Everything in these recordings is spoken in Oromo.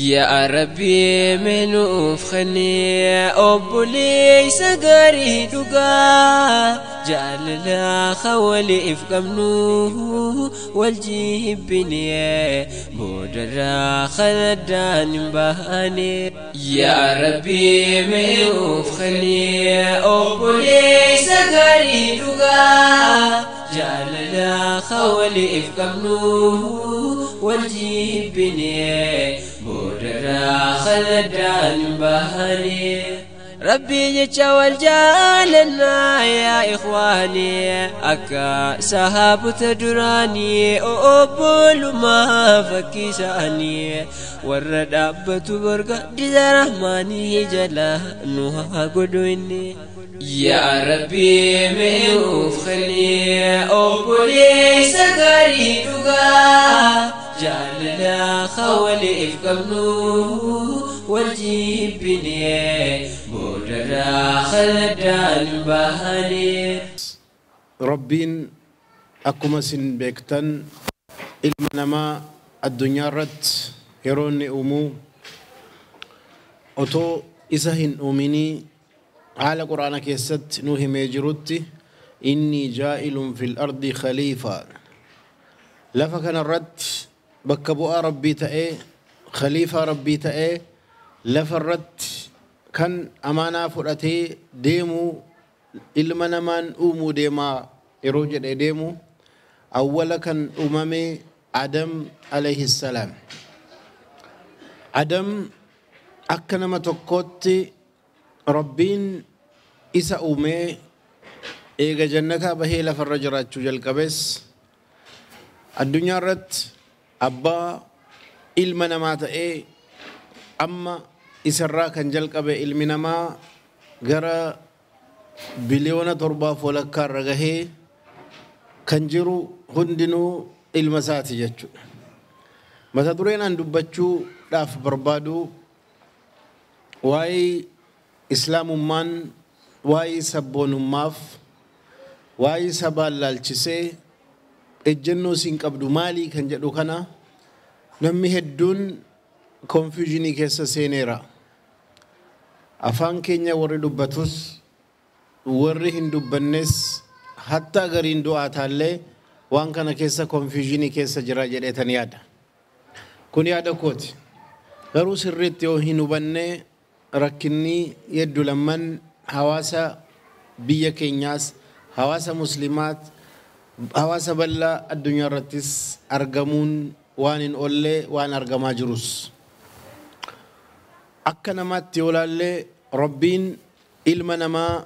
Yaa Rabbi meenuuf kennee obboleessa gaarii dhugaa jaalala waliif qabnu wal jibbinee boodarraa kan addaan hin baane. Yaa Rabbi meenuuf kennee obboleessa gaarii dhugaa jaalala waliif qabnu wal jibbinee boodarraa kan addaan hin baane. Rabbi jecha wal jaalannaa yaa ikhwaanii akka sahaabota duraanii obbolummaa fakkii isaanii warra dhaabbatu borga diza rahmaanii jala nu haa godhu inni. Yaa Rabbi meenuuf kennee obboleessa gaarii dhugaa jaalala waliif qabnu wal jibbinee boodarraa kan addaan hin baane. Rabbiin akkuma isin beektan ilma namaa addunyaa irratti yeroo inni uumuu otoo isa hin uuminii haala quraana keessatti nu himee jirutti inni jaa'ilun fil ardi khaliifaa lafa kanarratti bakka bu'aa rabbii ta'ee khaliifaa rabbii ta'ee lafa irratti kan amaanaa fudhatee deemuu ilma namaan uumuu deemaa yeroo jedhee deemu awwala kan uumame Adam alayhi salaam. Adam akka nama tokkootti Rabbiin isa uumee eega jannataa bahee lafarra jiraachuu jalqabees addunyaa irratti abbaa ilma namaa ta'ee amma isarraa kan jalqabe ilmi namaa gara 7.5 billion irra gahee kan jiru hundinuu ilma isaati jechuudha. Mata dureen an dubbachuudhaaf barbaadu waa'ee islaamummaan waa'ee sabboonummaaf waa'ee sabaan laalchisee ejjennoo isiin qabdu maalii kan jedhu kana namni hedduun confusionii keessa seeneera. Afaan keenya warri dubbatus warri hin dubbannes hattaa gariin du'aa taallee waan kana keessa confusionii keessa jira jedheetan yaada. Kun yaada kooti. Garuu sirriitti yoo hin hubanne rakkinni hedduu lamman hawaasa biyya keenyaas hawaasa musliimaat hawaasa bal'aa addunyaa irrattis argamuun waan hin oollee waan argamaa jirus. Akka namaatti yoo ilaalle Rabbiin ilma namaa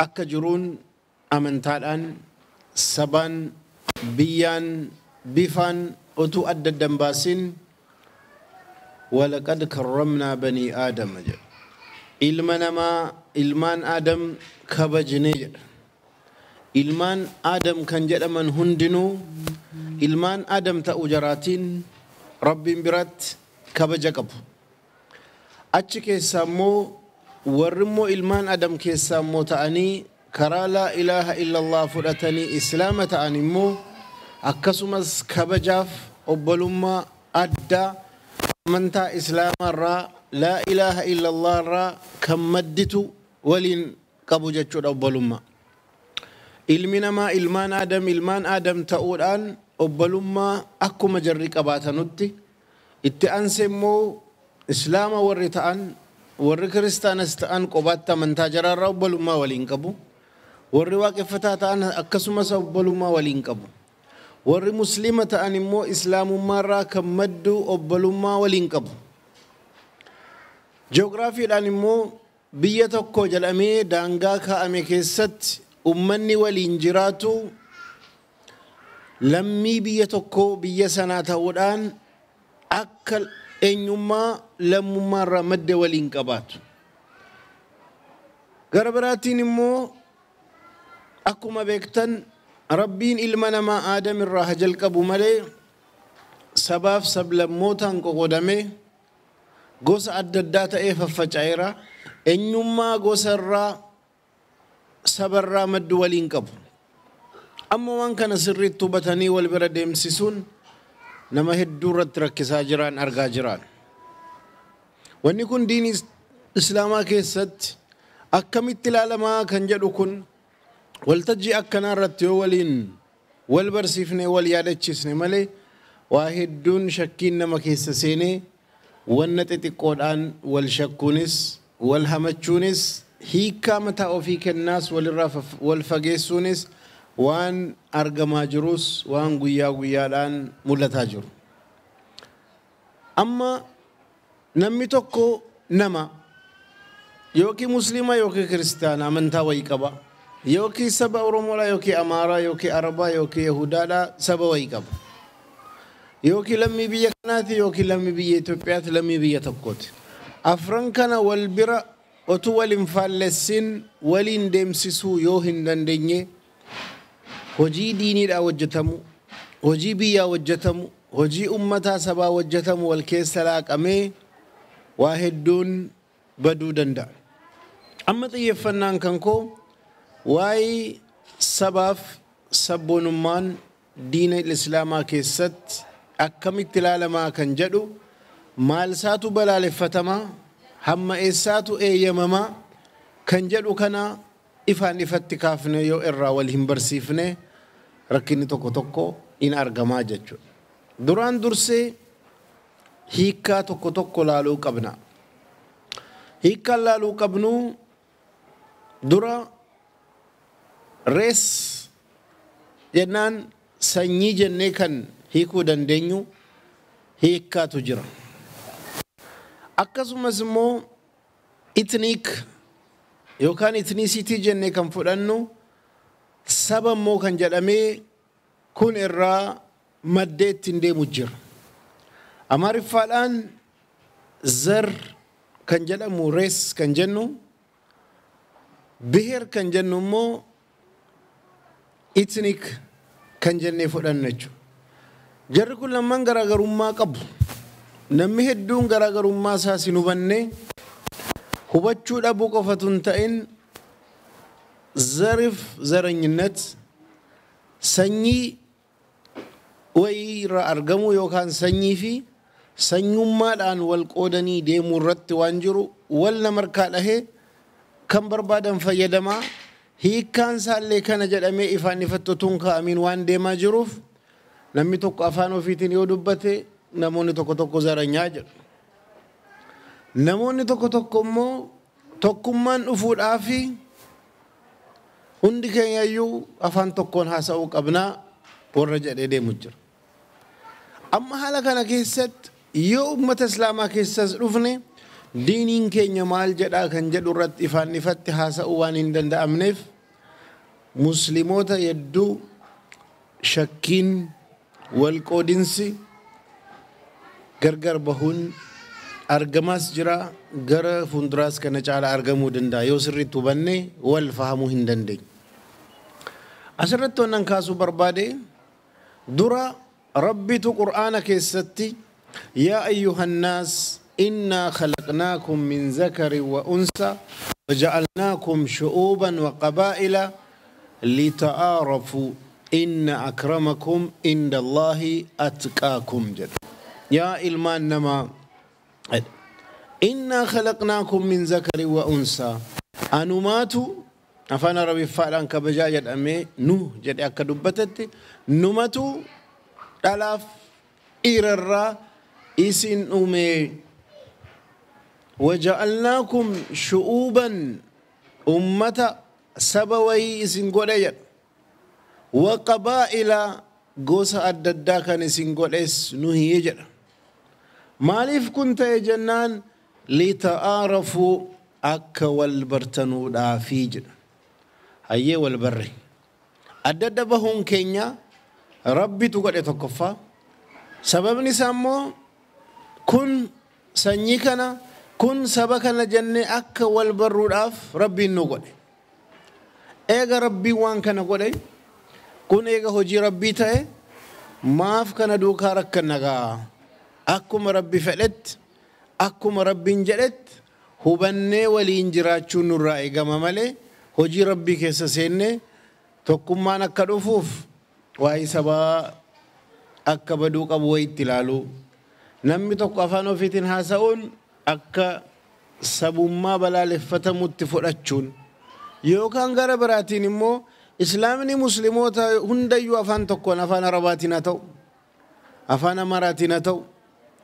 akka jiruun amantaadhaan sabaan biyyaan bifaan utuu adda adda hin baasin walaqad karramnaa banii aadama jedha. Ilma namaa ilmaan Aadam kabajnee jedha. Ilmaan Aadam kan jedhaman hundinuu ilmaan Aadam ta'uu jaraatiin Rabbiin biratti kabaja qabu. Achi keessaa immoo warri immoo ilmaan Aadam keessaa immoo ta'anii karaa laa ilaaha illallah fudhatanii islaama ta'an immoo akkasumas kabajaaf obbolummaa addaa amantaa islaamaa irraa laa ilaaha illallah irraa kan madditu waliin qabu jechuudha obbolummaa. Ilmi namaa ilmaan Aadam ilmaan Aadam ta'uudhaan obbolummaa akkuma jarri qabaatanutti itti aansee immoo islaama warri ta'an warri kiristaanas ta'an qobaatti amantaa jaraarraa obbolummaa waliin qabu. Warri waaqeffataa ta'an akkasumas obbolummaa waliin qabu. Warri musliima ta'an immoo islaamummaarraa kan maddu obbolummaa waliin qabu. Ji'oogiraafiidhaan immoo biyya tokko jedhamee daangaa kaa'ame keessatti ummanni waliin jiraatu lammii biyya tokko biyya sanaa ta'uudhaan akka eenyummaa lammummaarraa madda waliin qabaatu. Gara biraatiin immoo akkuma beektan Rabbiin ilma namaa Aadam irraa haa jalqabu malee sabaaf sablammootaan qoqoodamee gosa adda addaa ta'ee faffaca'eera. Eenyummaa gosa irraa sabarraa maddu waliin qabu. Amma waan kana sirriitti hubatanii wal bira deemsisuun nama hedduu irratti rakkisaa jiran argaa jiraan. Wanni kun diinii Islaamaa keessatti akkamitti ilaalamaa kan jedhu kun waltajjii akkanaa irratti yoo waliin wal barsiifne wal yaadachiisne malee waa hedduun shakkiin nama keessa seenee wanna xixiqqoodhaan wal shakkuunis wal hamachuunis hiikkaa mataa ofii kennaas walirraa wal fageessuunis waan argamaa jirus waan guyyaa guyyaadhaan mul'ataa jiru. Amma namni tokko nama yookiin Musliima yookiin Kiristaana amantaa wayii qaba. Yookiin saba Oromoodhaa yookiin Amaaraa yookiin Arabaa yookiin Yahudaadhaa saba wayii qaba. Yookiin lammii biyya kanaati yookiin lammii biyya Itoophiyaati lammii biyya tokkooti. Afran kana wal bira otuu wal hin faallessin waliin deemsisuu yoo hin dandeenye hojii diiniidhaa hojjetamu, hojii biyyaa hojjetamu, hojii ummataa sabaa hojjetamu wal keessa laaqamee waa hedduun baduu danda'a. Amma xiyyeeffannaan kan koo waa'ee sabaaf sabboonummaan diina Islaamaa keessatti akkamitti ilaalamaa kan jedhu maal isaatu balaaleffatamaa hamma eessaatu eeyyamamaa kan jedhu kana ifaan ifatti kaafne yoo irraa wal hin barsiifne rakkinni tokko tokko in argamaa jechuudha. Duraan dursee hiikkaa tokko tokko laaluu qabna. Hiikkaan laaluu qabnu dura rees jennaan sanyii jennee kan hiikuu dandeenyu hiikkaatu jira. Akkasumas immoo ethnic yookaan ethnicity jennee kan fudhannu saba immoo kan jedhamee kun irraa maddee ittiin deemu jira. Amaariffaadhaan ዘር kan jedhamu race kan jennu, ብሔር kan jennu immoo ethnic kan jennee fudhannu jechuudha. Jarri kun lamaan garaagarummaa qabu. Namni hedduun garaagarummaa isaas hin hubanne hubachuu dhabuu qofatu hin ta'in ዘርፍ ዘረኝነት sanyii wayii irraa argamuu yookaan sanyii fi sanyummaadhaan wal qoodanii deemuu irratti waan jiru wal namarkaa dhahee kan barbaadan fayyadamaa hiikkaan isaallee kana jedhamee ifaan ifatti utuu hin kaa'amiin waan deemaa jiruuf namni tokko afaan ofiitiin yoo dubbate namoonni tokko tokko zaranyaa jedhu. Namoonni tokko tokko immoo tokkummaan dhufuudhaafi hundi keenya iyyuu afaan tokkoon haasa'uu qabnaa warra jedhee deemu jira. Amma haala kana keessatti yoo uummata Islaamaa keessas dhufne diiniin keenya maal jedhaa kan jedhu irratti ifaan ifatti haasa'uu waan hin danda'amneef musliimoota hedduu shakkiin wal qoodinsi gargar bahuun argamaas jira gara fuulduraas kana caala argamuu danda'a yoo sirriitti hubanne wal fahamuu hin dandeenye. Asirratti wannan kaasuu barbaade dura Rabbitu Qur'aana keessatti yaa ayyuhannaas innaa khalaqnaakum min zakarin wa unsa waja'alnaakum shu'uuban wa qabaa'ila lita'aarafu inna akramakum inda Allaahi atqaakum jedha. Yaa ilmaan namaa innaa khalaqnaakum min zakarin wa unsa anumaatu afaan Arabiffaadhaan kabajaa jedhamee nu jedhe akka dubbatetti numatu dhalaaf dhiirarraa isin uume waja'alnaakum shu'uuban ummata saba wayii isin godhe jedha wa qabaa'ila gosa adda addaa kan isin godhes nuhi jedha. Maaliif kun ta'e jennaan lita'aarafuu akka wal bartanuudhaafii jedha. Hayyee wal barre adda adda bahuun keenya Rabbitu godhe tokkoffaa. Sababni isaa immoo kun sanyii kana kun saba kana jennee akka wal barruudhaaf Rabbiin nu godhe. Eega Rabbiin waan kana godhe kun eega hojii Rabbii ta'e maaf kana duukaa rakkanna gaa akkuma Rabbi fedhetti akkuma Rabbiin jedhetti hubannee waliin jiraachuun nurraa eegama malee hojii Rabbii keessa seennee tokkummaan akka dhufuuf waa'ee sabaa akka baduu qabu wayitti ilaalu. Namni tokko afaan ofiitiin haasa'uun akka sabummaa balaaleffatamutti fudhachuun yookaan gara biraatiin immoo islaamni musliimoota hundayyuu afaan tokkoon afaan arabaatiin haa ta'u afaan amaaraatiin haa ta'u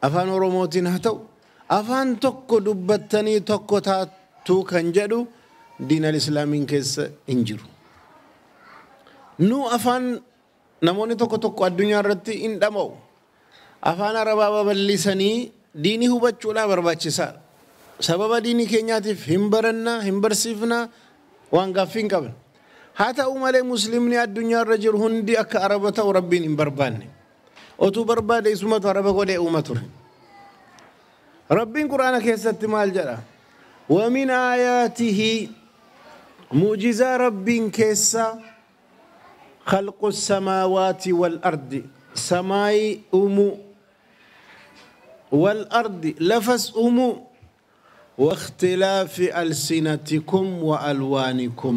afaan oromootiin haa ta'u afaan tokko dubbattanii tokko taatu kan jedhu diinal islaamiin keessa hin jiru. Nu afaan namoonni tokko tokko addunyaa irratti hin dhama'u. Afaan arabaa babal'isanii diinii hubachuudhaa barbaachisaadha. Sababa diinii keenyaatiif hin barannaa, hin barsiifnaa, waan gaaffii hin qabne. Haa ta'u malee muslimni addunyaa irra jiru hundi akka araba ta'u rabbiin hin barbaanne. Otuu barbaade isumatu araba godhee uuma ture. Rabbiin quraana keessatti maal jedha? ومن آياته معجزة ربين كيسا خلق السماوات والأرض سماي أمو والأرض لفس أمو واختلاف ألسنتكم وألوانكم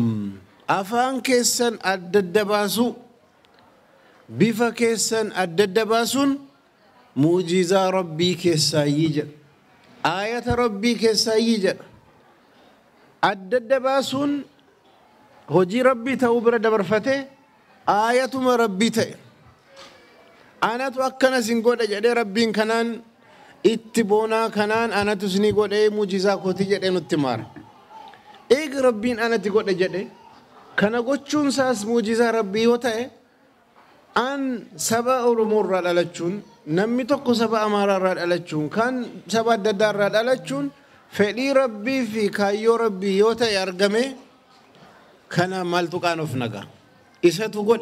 أفان كيسا أددباسو بفا كيسا أددباسون معجزة ربي كيسا يجر آية ربي كيسا يجر أددباسون هجي ربي تأوبر دبرفته آية ما ربي تأ أنا توكلنا سنقول أجد ربي كنان اتبونا كنان أنا تسني قول أي معجزة كوتي جد نتمار إيه ربي أنا تقول أجد كنا قتشون ساس معجزة ربي وتأ أن سبع أمور على تشون نمي تقو سبع أمار على تشون كان سبع ددار على تشون فلي ربي في كايو ربي يوتا يرجمه كان مالتو كانوا في نجا إذا تقول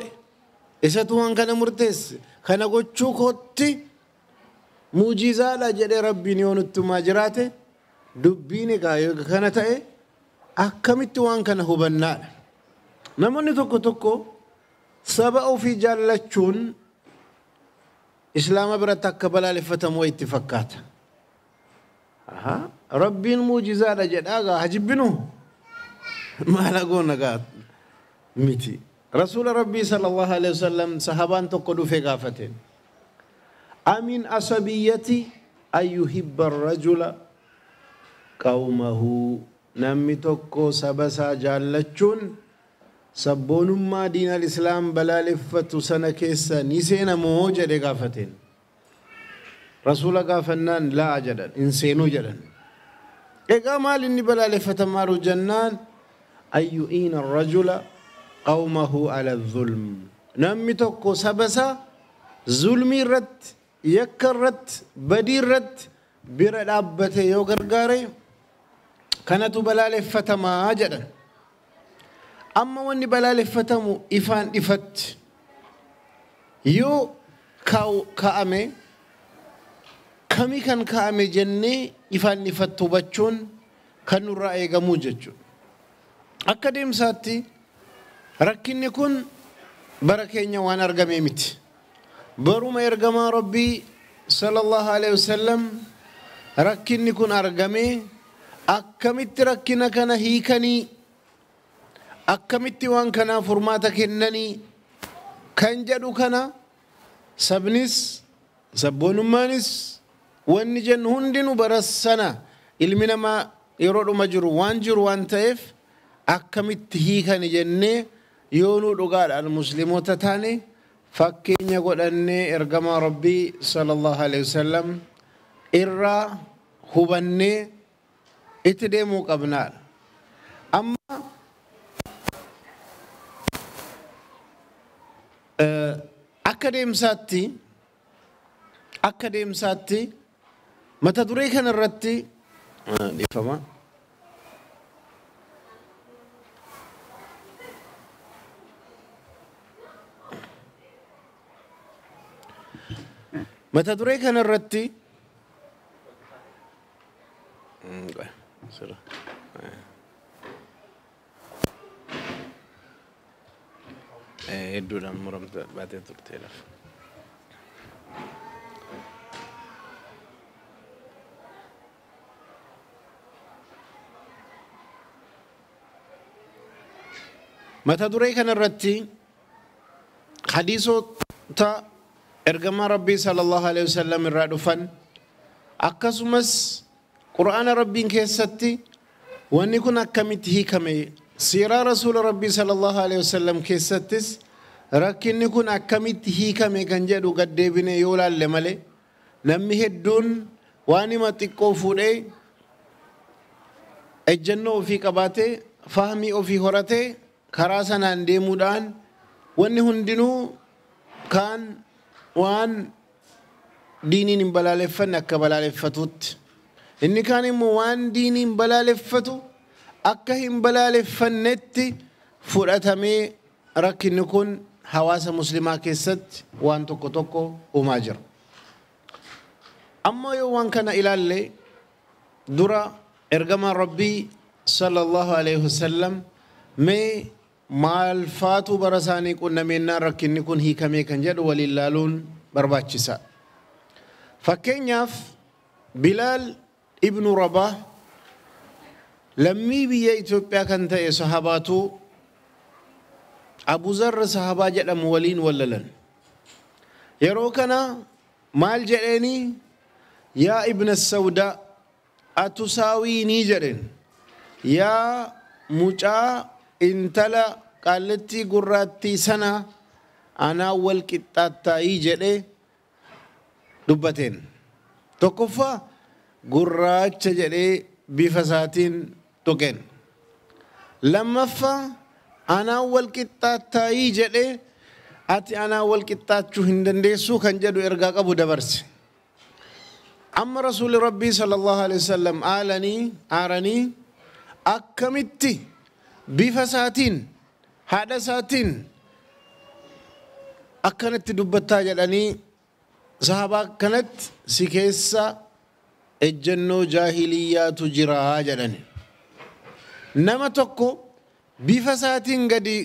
إذا توان كان مرتز كان قتشو كوتي معجزة لا جد ربي نيون التماجراته دبيني كايو كان تأ أكمل توان كان هو بنال نمني توكو توكو سبأ في جالتشون إسلام برتك بلا لفتم واتفاقات ربي المعجزة لا جد أجا هجبنه ما لقونا قات متي رسول ربي صلى الله عليه وسلم صحابان تقولوا في غافتين أمين أصبيتي أن يحب الرجل قومه نمي تكو سبسا جالتشون سبونما دين الإسلام بلا لفت سنة كيسا نسينا موجة غافتين رسول غافنان لا أجدا إنسينو جدا إيقا مال إني بلا لفت مارو جنان أن يؤين الرجل قومه على الظلم نمي تكو سبسا ظلمي رت يكرت بديرت برد أبته يوغرغاري كانت بلا لفت ما أجدا أما واني بلا لفتمو إفان إفت يو كاو كأمي كمي كان كأمي جنة إفان إفت بچون كانوا رأي غموجچون أكاديم ساتي ركيني كون بركينيا وانا أرغمي مت بروما إرغما ربي صلى الله عليه وسلم ركيني كون أرغمي أكمت ركينا كان هيكني أكمت وان كان فرماتا كنني كان جدو كان سبنس سبونمانس وان جن هندنو برسنا إلمنا ما يرودو مجرو وان جرو وان تايف أكمت هيكني جنة يونو دقال المسلمون تتاني فكين يقول أني إرقما ربي صلى الله عليه وسلم إرى هبني اتدمو قبنال أما أكاديم ساتي متى دريكن الرتي ديفما متى دريكن الرتي hedduudhaan muramte baatee turteedhaaf. Mata duree kanarratti hadiisota ergamaa Rabbii sallallahu alaihi wasallam irraa dhufan akkasumas Qur'aana Rabbiin keessatti wanni kun akkamitti hiikame, siiraa Rasuula Rabbii sallallahu alaihi wasallam keessattis rakkinni kun akkamitti hiikame kan jedhu gaddeebine yoo laalle malee namni hedduun waan hima xiqqoo fuudhee ejjennoo ofii qabaatee fahmii ofii horatee karaa sanaan deemuudhaan wanni hundinuu kaan waan diiniin hin balaaleffanne akka balaaleffatutti, inni kaan immoo waan diiniin balaaleffatu akka hin balaaleffannetti fudhatamee rakkinni kun hawaasa muslimaa keessatti waan tokko tokko uumaa jira. Amma yoo waan kana ilaalle dura ergamaan Rabbii sallallahu alaihi wasallam mee maal faatu bara isaanii qunnameennaan rakkinni kun hiikamee kan jedhu waliin laaluun barbaachisa. Fakkeenyaaf Bilaal ibnu Rabah lammii biyya Itoophiyaa kan ta'e sahabaatu Abu Zarr sahabaa jedhamu waliin wallalan. Yeroo kana maal jedheeni, yaa ibna Sawdaa atusaawiinii jedheen, yaa mucaa intala qaallattii gurraattii sana anaa wal qixxaattaayii jedhee dubbateen. Tokkoffaa gurraacha jedhee bifa isaatiin tuqeen. Lammaffaa anaa wal qixxaattaayii jedhee ati anaa wal qixxaachuu hin dandeessuu kan jedhu ergaa qabu dabarse. Amma Rasuulli Rabbii sallallahu alaihi wasallam aalanii aaranii akkamitti bifa isaatiin haadha isaatiin akkanatti dubbattaa jedhanii sahabaa akkanatti si keessa ejjennoo jaahiliyyaatu jira jedhani. Nama tokko bifa isaatiin gadi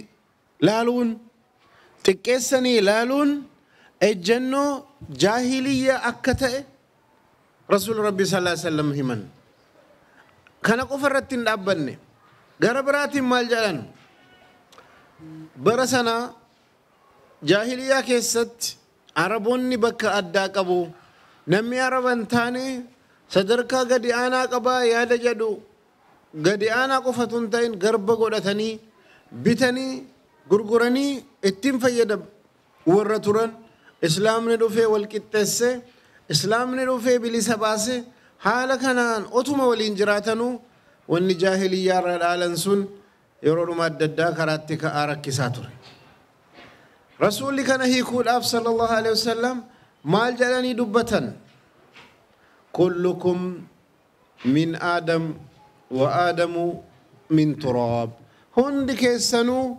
laaluun xiqqeessanii laaluun ejjennoo jaahiliyyaa akka ta'e Rasuulli Rabbii sallallahu alaihi wasallam himan. Kana qofa irratti hin dhaabbanne. Gara biraatiin maal jedhan? Bara sana jaahiliyyaa keessatti Araboonni bakka addaa qabu. Namni Araba hin taane sadarkaa gadi aanaa qabaa yaada jedhu gadi aanaa qofatu hin ta'in garba godhatanii bitanii gurguranii ittiin fayyadamu warra turan. Islaamni dhufee wal qixxeesse, Islaamni dhufee bilisa baase, haala kanaan otuma waliin jiraatanuu wanni jaahiliyyaa irra dhaalan sun yeroo dhuma adda addaa karaatti ka'aa rakkisaa ture. Rasuulli kana hiikuudhaaf sallallahu alaihi wasallam maal jedhanii dubbatan? Kullukum min Aadam wa Aadamu min turaab. Hundi keessanuu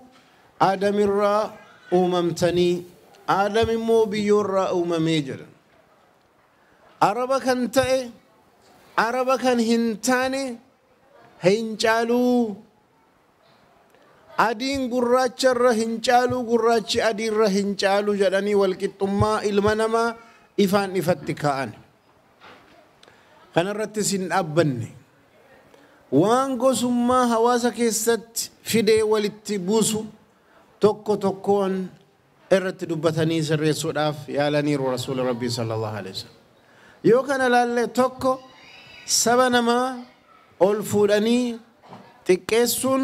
Aadamirraa uumamtanii, Aadam immoo biyyoorraa uumamee jedhan. Araba kan ta'e Araba kan hin taane hin caaluu, adiin gurraacharra hin caaluu, gurraachi adiirra hin caaluu jedhanii walqixxummaa ilma namaa ifaan ifatti kaa'an. Kanarrattis hin dhaabbanne. Waan gosummaa hawaasa keessatti fidee walitti buusu tokko tokkoon irratti dubbatanii sirreessuudhaaf yaalaniiru Rasuula Rabbii sallallahu alaihi wasallam. Yoo kana laalle tokko saba namaa ol fuudhanii xiqqeessuun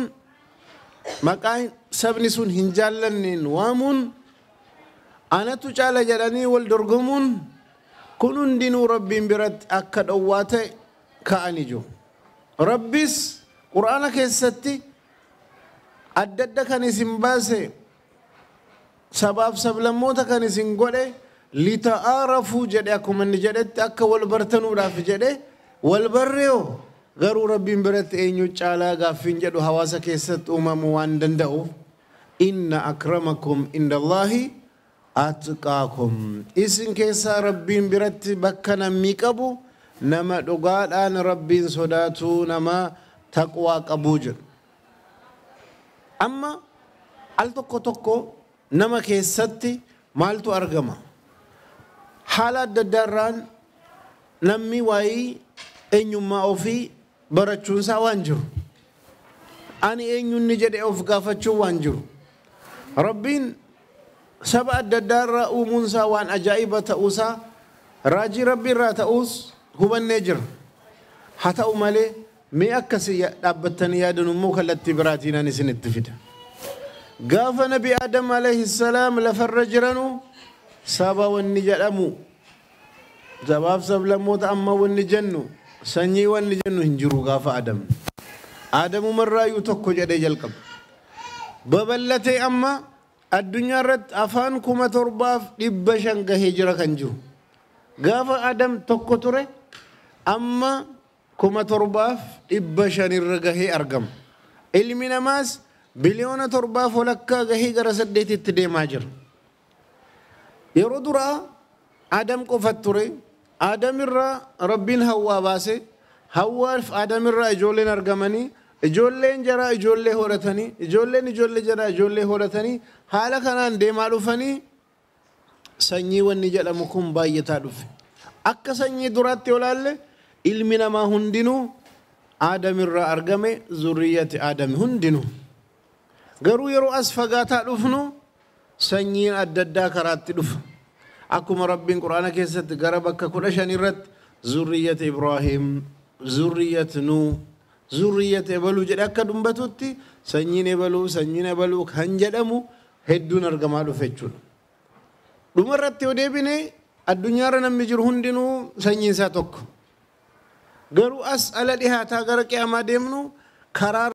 maqaa sabni sun hin jaallanneen waamuun anatu caala jedhanii wal dorgomuun kun hundinuu Rabbiin biratti akka dhowwaa ta'e ka'anii jiru. Rabbis Qur'aana keessatti adda adda kan isin baase sabaaf sablammoota kan isin godhe lita'aarafuu jedhe, akkuma inni jedhetti akka wal bartanuudhaaf jedhe wal barreeyo garuu Rabbiin biratti eenyu caalaa gaaffiin jedhu hawaasa keessatti uumamuu waan danda'uuf inna akramakum indallahi atqaakum. Isin keessaa Rabbiin biratti bakka namni qabu nama dhugaadhaan Rabbiin sodaatu, nama taqwaa qabuu jedhu. Amma al tokko tokko nama keessatti maaltu argama? Haala adda addaarraan namni waayii eenyummaa ofii barachuunsaa waan jiru. Ani eenyunni jedhee of gaafachuu waan jiru. Rabbiin saba adda addaarraa uumuunsaa waan ajaa'iba ta'uusaa raajii Rabbii irraa ta'uus hubannee jira. Haa ta'u malee mee akkasii dhaabbattanii yaadan immoo kallattii biraatiin ani isinitti fida. Gaafa Nabi Aadam alayhi salaam lafarra jiranu saba wanni jedhamu sabaaf sablammoota amma wanni jennu sanyii wanni jennu hin jiru gaafa Aadam. Aadamumarraayyuu tokko jedhee jalqaba. Babal'atee amma addunyaa irratti afaan 7500 gahee jira kan jiru. Gaafa Aadam tokko ture amma 7500 irra gahee argama. Ilmi namaas 7.5 biliyoona gahee gara 8tti deemaa jira. Yeroo duraa Aadam qofa ture. Aadam irraa Rabbiin Hawwaa baase. Hawwaaf Aadam irraa ijoolleen argamanii ijoolleen jaraa ijoollee horatanii ijoolleen ijoollee jaraa ijoollee horatanii haala kanaan deemaa dhufanii sanyii wanni jedhamu kun baay'ataa dhufe. Akka sanyii duraatti yoo ilaalle ilmi namaa hundinuu Aadam irraa argame zurriyyati Aadami hundinuu. Garuu yeroo as fagaataa dhufnu sanyiin adda addaa karaatti dhufa. Akkuma Rabbiin Quraana keessatti gara bakka 15 irratti zurriyyata Ibraahim, zurriyyata Nuh, zurriyyata ebaluu jedhe akka dubbatutti sanyiin ebaluu, sanyiin ebaluu kan jedhamu hedduun argamaa dhufe jechuudha. Dhuma irratti yoo deebine addunyaarra namni jiru hundinuu sanyiin isaa tokko. Garuu as ala dhihaataa gara qiyaamaa deemnu karaa